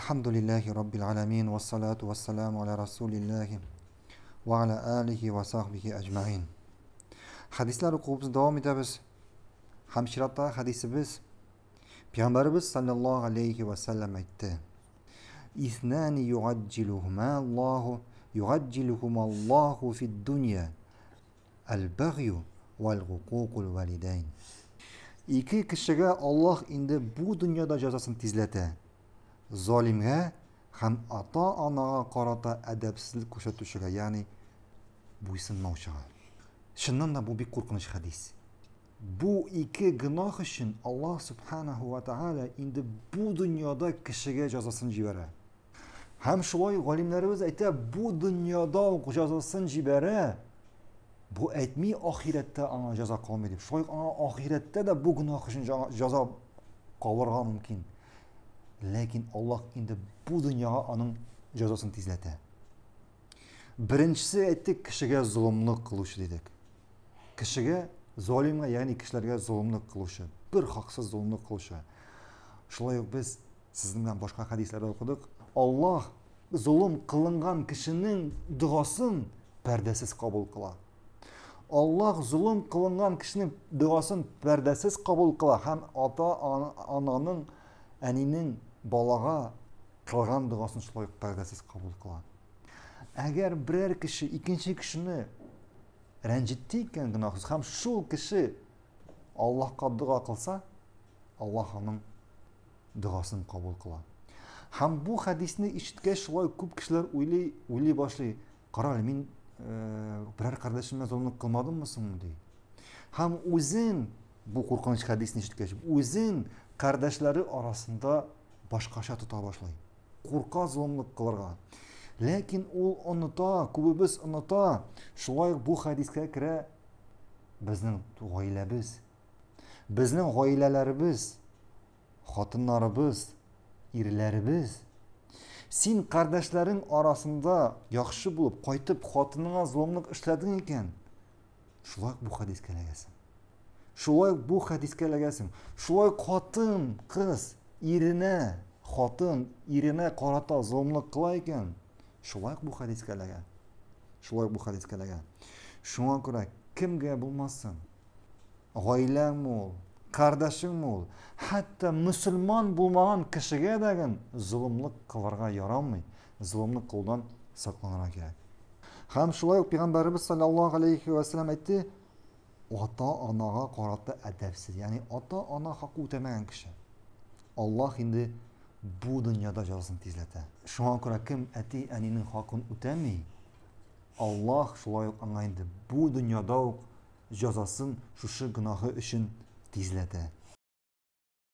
Әлхәмдүлилләһи раббил аламин, вассалату вассаламу аля расулилләһи ва аля алихи ва сахбихи әҗмәгин. Хәдисләр укуыбызны дәвам итәбез. Һәм чираттагы хәдисебез Пәйгамбәребез саллаллаһу алейхи ва саллям әйтте. Иснани югаҗҗилухума Аллаһу югаҗҗилухума Аллаһу фид дунья әл-багью вәл-гукукул валидайн. Ике кешегә Аллаһ инде бу дөньяда җәзасын тизләтә. Залимгә һәм ата-анага карата әдәпсезлек күрсәтүчегә, ягъни буйсынмаучыга. Чыннан да бу бик куркыныч хәдис. Бу ике гөнаһ өчен Аллаһ субханаху ва тааля инде бу дөньяда кешегә җәзасын җибәрә. Һәм шулай галимнәребез әйтә, бу дөньяда ук җәзасын җибәрә. Бу әйтми ахирәттә аңа җәза калмый дип. Шулай аңа ахирәттә дә бу гөнаһ өчен җәза калырга мөмкин. Ләкин Аллаһ инде бу дөньяга аның җәзасын тизләтә. Беренчесе әйттек, кешегә золымлык кылучы дидек. Кешегә золимга, ягъни кешеләргә золымлык кылучы, бер хаксыз золымлык кылучы. Шулай ук без сезнең белән башка хәдисләрдә укыдык. Аллаһ золым кылынган кешенең догасын пәрдәсез кабул кыла. Аллаһ золым кылынган кешенең догасын пәрдәсез кабул кыла һәм ата ананың, әнинең балага кылган догасын шулай ук пәрдәсез кабул кыла. Әгәр берәр кеше икенче кешене рәнҗетте икән гөнаһсыз һәм шул кеше Аллаһка дога кылса, Аллаһ аның догасын кабул кыла. Һәм бу хәдисне ишеткәч, шулай күп кешеләр уйлый, уйлый башлый. Кара әле, мин э, берәр кардәшемә золымлык кылмадыммы соң, ди. Һәм үзен бу куркыныч хәдисне ишеткәч, үзен кардәшләре арасында башкача тота башлый. Курка золымлык кылырга. Ләкин ул оныта, күбебез оныта. Шулай ук бу хәдискә керә безнең гаиләбез. Безнең гаиләләребез, хатыннарыбыз, ирләребез. Син кардәшләрең арасында яхшы булып кайтып хатыныңа золымлык эшләдең икән, шулай ук бу хәдискә эләгәсең. Шулай ук бу хәдискә эләгәсең. Шулай ук хатын, кыз иренә, хатын иренә карата золымлык кыла икән, шулай ук бу хәдискә эләгә. Шулай ук бу хәдискә эләгә. Шуңа күрә кемгә булмасын, гаиләңме ул, кардәшеңме ул, хәтта мөселман булмаган кешегә дә ген золымлык кылырга ярамый, золымлык кылудан сакланырга кирәк. Һәм шулай ук пәйгамбәребез саллаллаһу алейхи ва сәлләм әйтте, ата-анага карата әдәпсез, ягъни ата-ана хакы үтәмәгән кеше. Аллаһ инде бу дөньяда җәзасын тизләтә. Шуңа күрә кем әти-әнинең хакын үтәми, Аллаһ шулай ук аңа инде бу дөньяда ук җәзасын шушы гөнаһы өчен тизләтә.